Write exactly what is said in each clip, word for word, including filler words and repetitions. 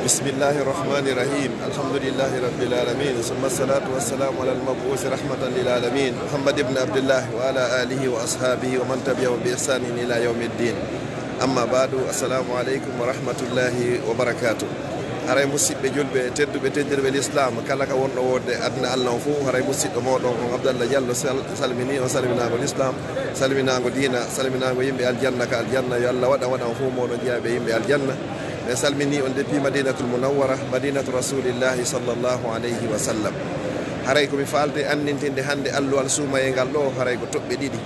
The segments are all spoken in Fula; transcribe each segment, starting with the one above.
بسم الله الرحمن الرحيم. الحمد لله رب العالمين، ثم الصلاة والسلام على المبعوث رحمة للعالمين، محمد بن عبد الله وعلى آله وأصحابه ومن تبعهم بإحسان إلى يوم الدين. أما بعد، السلام عليكم ورحمة الله وبركاته. Haray musidɓe julɓe tedduɓe, teddirɓe l'islam, kala ka wonɗo wonde aduna Allah on fof, haray musidɗo moɗon on Abdallah Diallo sal-, salmini on salminaango l'islam, salminaango diina, salminaango yimɓe aljanna ka aljanna. Yo Allah waɗa, waɗa on fof moɗon jeyaɓe yimɓe aljanna. En salmini on depuis Madinatul Munawwara, Madinatu Rasulillahi sallallahu alayhi wa sallam. Haray ko mi faalde anndintinde hannde alluwal suumayee ngal ɗo, haray ko toɓɓe ɗiɗi.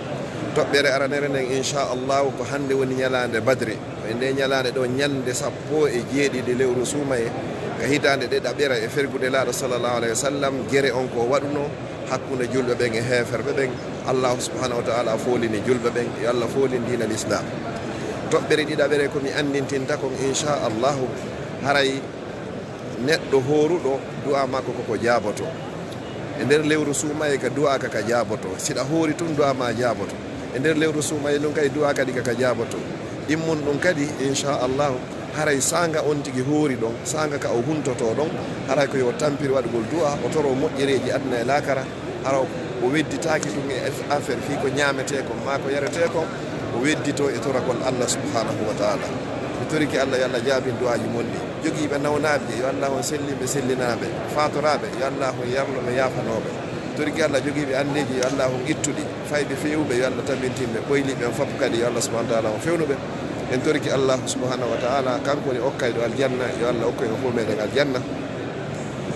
Toɓɓere aranere nden, inchallahu, ko hannde woni ñalaande Badri. E nde ñalaande ɗo, ñande sappo e jeeɗiɗi lewru suumayee, ka hitaande ɗeɗaɓere e fergude Nelaaɗo sallallahu alayhi wa sallam, gere on ko waɗuno hakkunde julɓe ɓen e heeferɓe ɓen. Allahu subhanahu wa ta'ala foolini julɓe ɓen, yo Allah foolin diina l'islam. Toɓɓere ɗiɗaɓere ko mi anndintinta kon, inchallahu, haray neɗɗo hooruɗo, du'a makko koko jaaboto. E nder lewru suumayee ka du'a ka, ka jaaboto. Siɗa hoori tun, du'a ma jaaboto. E nder lewru suumayee ɗun kadi, du'a kadi ka, ka jaaboto. Ɗimmun ɗun kadi, inchallahu, haray saanga on tigi hoori ɗon, saanga ka o huntoto ɗon, haray ko yo tampir waɗugol du'a, o toro moƴƴereeji aduna e laakara, hara o wedditaaki ɗun e affaire fii ko ñaametee kon maa ko yaretee kon, o weddito e toragol Allah subhanahu wa ta'ala. Mi torike Allah, yo Allah jaabin du'aaji mon ɗi. Jogiiɓe nawnaaɓe, yo Allah on sellin ɓe, sellinaa ɓe. Faatoraaɓe, yo Allah on yarnu ɓe, yaafanoo ɓe. Torike Allah, jogiiɓe anndeeji, yo Allah on ittu ɗi. Fayɓe feewuɓe, yo Allah tabintin ɓe. Ɓoyliiɓe on fof kadi, yo Allah subhanahu wa ta'ala on fewnu ɓe. En torike Allah subhanahu wa ta'ala, kanko woni okkayɗo aljanna, yo Allah okku en fof meɗen aljanna.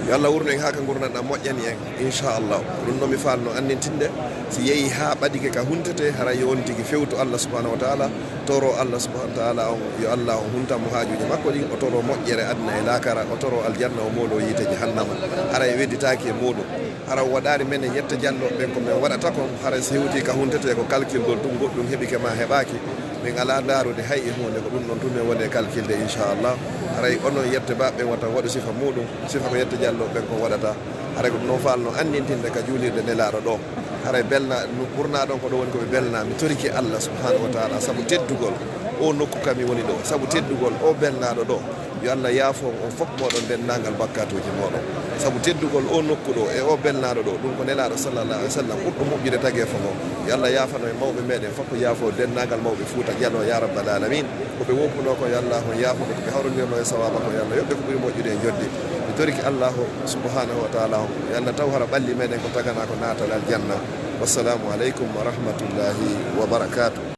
Yo Allah wurnu en haa ka ngurndan ɗan moƴƴani en, inchallah. Ko ɗun ɗon mi faalno anndintinde, si yehi haa ɓadike ka huntete, haray yo on tigi fewtu Allah subhanahu wa ta'ala, toro Allah subhanahu wa ta'ala on, yo Allah on huntan mo haajuuji makko ɗin, o toro moƴƴere aduna e laakara, o toro aljanna, o moolo yiite jahannama. Haray wedditaaki e muuɗun. Hara o waɗaali menen yetta jallooɓe ɓen ko men waɗata kon, hara si hewtii ka huntete ko kalkilgol tun, goɗɗun heɓike maa heɓaaki, men alaa ndaarude hay e huunde, ko ɗun ɗon tun men woni e kalkilde, inchallah. Haray onon yette baaɓe ɓen wata waɗu sifa muuɗun, sifa ko yetta jallooɓe ɓen kon waɗata. Haray ko ɗun ɗon faalno anndintinde ka juulirde Nelaaɗo ɗo. Haray belna, no ɓurnaa ɗon ko ɗo woni ko ɓe belnaa. Mi torike Allah subhanahu wa ta'ala sabu teddugol oo nokku ka mi woni ɗo, sabu teddugol oo belnaaɗo ɗo. Yo Allah yaafo on fof mooɗon denndaangal bakkaatuuji mooɗon. Sabu teddugol oo nokku ɗo e oo belnaaɗo ɗo, ɗun ko Nelaaɗo sallallahu alaihi wa sallam ɓurɗo moƴƴude tageefo ngon. Yo Allah yaafano en mawɓe meɗen fof, yaafo denndaangal mawɓe Fuuta Jaloo, ya rabbal alamin. Ko ɓe woppunoo kon, yo Allah on yaafo ɓe, ko ɓe hawrondirnoo e sawaaba kon, yo Allah yoɓ ɓe ko ɓuri moƴƴude e njoɓdi. Mi torike Allah subhanahu wa ta'ala on, yo Allah taw hara ɓalli meɗen ko taganaa ko naatal aljanna. Wassalamu alaikum wa rahmatullahi wa barakatuh.